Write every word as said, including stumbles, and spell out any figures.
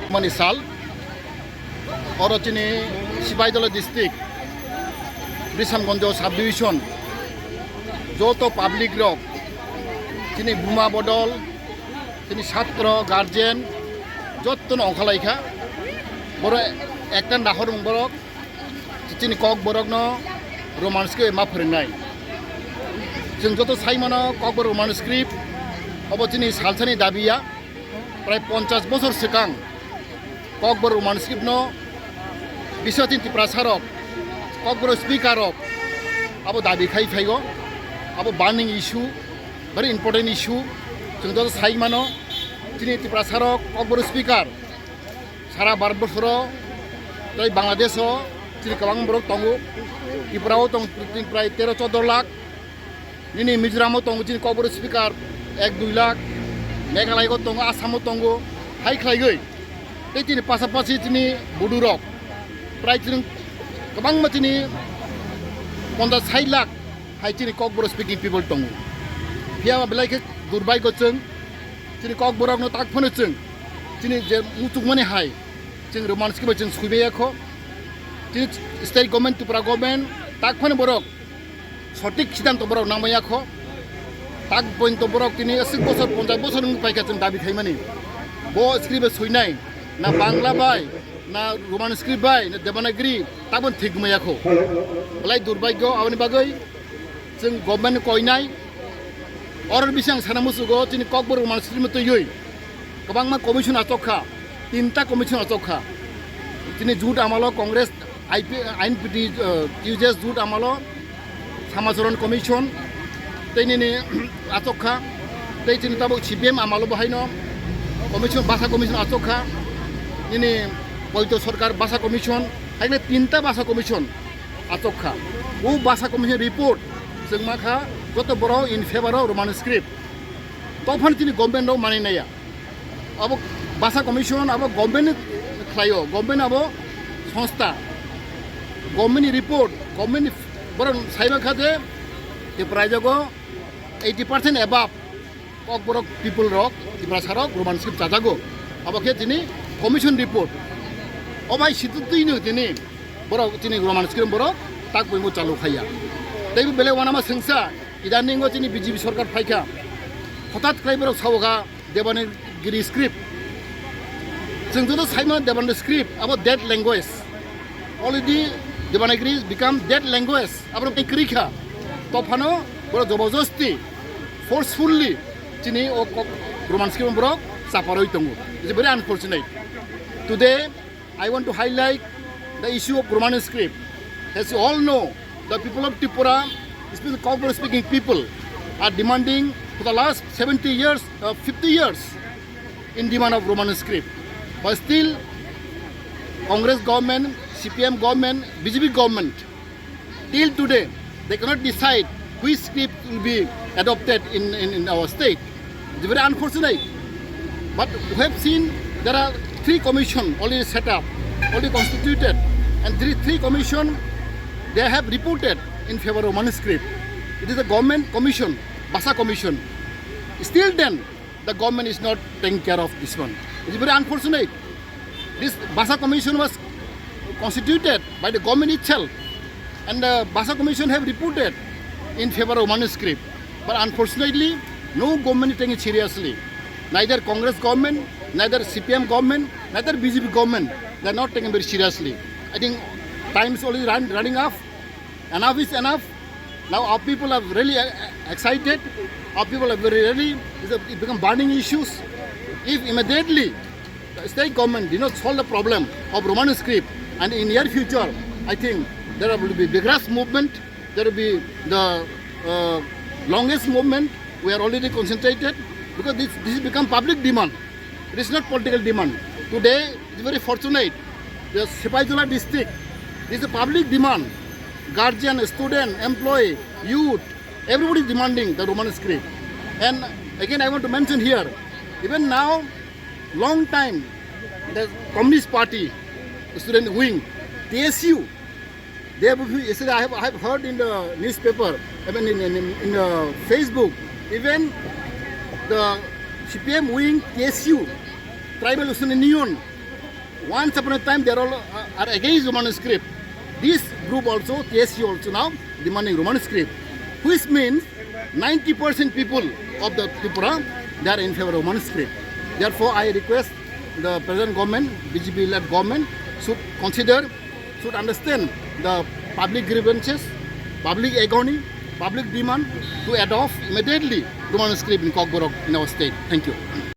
Mani sal, oro chini Sipaijala district, Bisramganj sub division, joto public rok, chini buma bodol, chini satro, guardian, jottono ongkhalaikha. Boro ekta nahormung borok, chini Kokborokno Roman script ma phwrwngnai. Chwng joto sai mano Kokborok Roman script, obo chini salsani dabi ya. Prai ponchas bosor swkang Kokborok Roman script no biswatini Tiprasa rok, Kokborok speaker rok abo dabi khai phaigo. Abo burning issue, very important issue. Chwng joto sai mano, chini Tiprasa rok Kokborok speaker sara Bharat borsoro tei Bangladesh o chini kwbang borok tongo. Tripura o tong prai tero chodo lakh. Nini Mizoram o tongo chini Kokborok speaker ek dui lakh, Meghalaya o tongo, Assam o tongo, hai khlaigwi. Tei chini pasapasi chini Bodo rok prai chini kwbangma chini ponchas sai lakh hai chini Kokborok speaking people tongo. Phiya ba belai khe durbhagyo chwng, chini Kokborok no tak phano chwng, chini je muchukmani hai chwng Roman script bai chwng sui maya kho. Chini state government, Tripura government tak phano borok sothik siddhanto borok nang maya kho. Tak pointo borok tini aswk bosor, ponchas bosor wng paikha chwng dabi khaimani. Bo script bai suinai, na Bangla bai, na Roman script bai, na Devanagiri, tabon thik maya kho. Belai durbhagyo aboni bagwi chwng government koinai. Oror bising sana musugo chini Kokborok Roman script twiwi kwbangma commission achok kha, tinta commission achok kha. Chini jut amalo Congress, I P, I N P T, uh, T U J S jut amalo Samacharan commission, tei nini achok kha, tei chini tabuk C P M amalo bo haino commission, basa commission achok kha, nini poito sorkar basa commission, haino tinta basa commission achok kha. O basa commission report chwng ma kha joto borok in favor of Roman script. Tophano chini government rok manwi naiya. Abo basa commission abo government ni khlaio, government abo songstha. Government ni report, government ni borok saiba kha je, je prai jago eighty percent above Kokborok people rok, Tiprasa rok Roman script chajago. Abo khe chini commission report. O bai situ twi no chini borok chini Roman script borok tak poimo chalu khaiya. Tei bo belai wanama sengsa, idaningo chini B J P sorkar phaikha. Hothat khlai borok sao kha Devanagiri script. Chwng joto saimano Devanagiri script, abo dead language. Already Devanagiri become dead language. Abo kwrwi kha. Tophano borok jobojosti, forcefully chini o kok Roman script borok chaparwi tongo. It's very unfortunate. Today, I want to highlight the issue of Roman script. As you all know, the people of Tripura, especially Kokborok speaking people, are demanding for the last seventy years, uh, fifty years in demand of Roman script. But still, Congress government, C P M government, B J P government, till today, they cannot decide which script will be adopted in, in, in our state. It's very unfortunate. But we have seen there are three commission already set up, already constituted, and three, three commission, they have reported in favor of Roman script. It is a government commission, Basa Commission. Still then, the government is not taking care of this one. It's very unfortunate. This Basa Commission was constituted by the government itself, and the Basa Commission have reported in favor of Roman script. But unfortunately, no government is taking it seriously. Neither Congress government, neither C P M government, neither B J P government, they are not taking very seriously. I think time is already run, running up. Enough is enough. Now our people are really, uh, excited. Our people are very ready. It's a, it become burning issues. If immediately the state government did not solve the problem of Roman script, and in near future, I think there will be vigorous movement. There will be the, uh, longest movement. We are already concentrated because this, this has become public demand. It is not political demand. Today, it's very fortunate. The Sipaijala district is a public demand. Guardian, student, employee, youth, everybody is demanding the Roman script. And again, I want to mention here, even now, long time, the Communist Party student wing, T S U, they have, yesterday I have, I have heard in the newspaper, even in, in, in the Facebook, even the C P M wing, T S U, Tribal Student Union, once upon a time they are all uh, are against Roman script. This group also, T S U also now demanding Roman script, which means ninety percent people of the Tripura, they are in favor of Roman script. Therefore, I request the present government, B J P led government, should consider, should understand the public grievances, public agony, public demand to adopt immediately Roman script in Kokborok in our state. Thank you.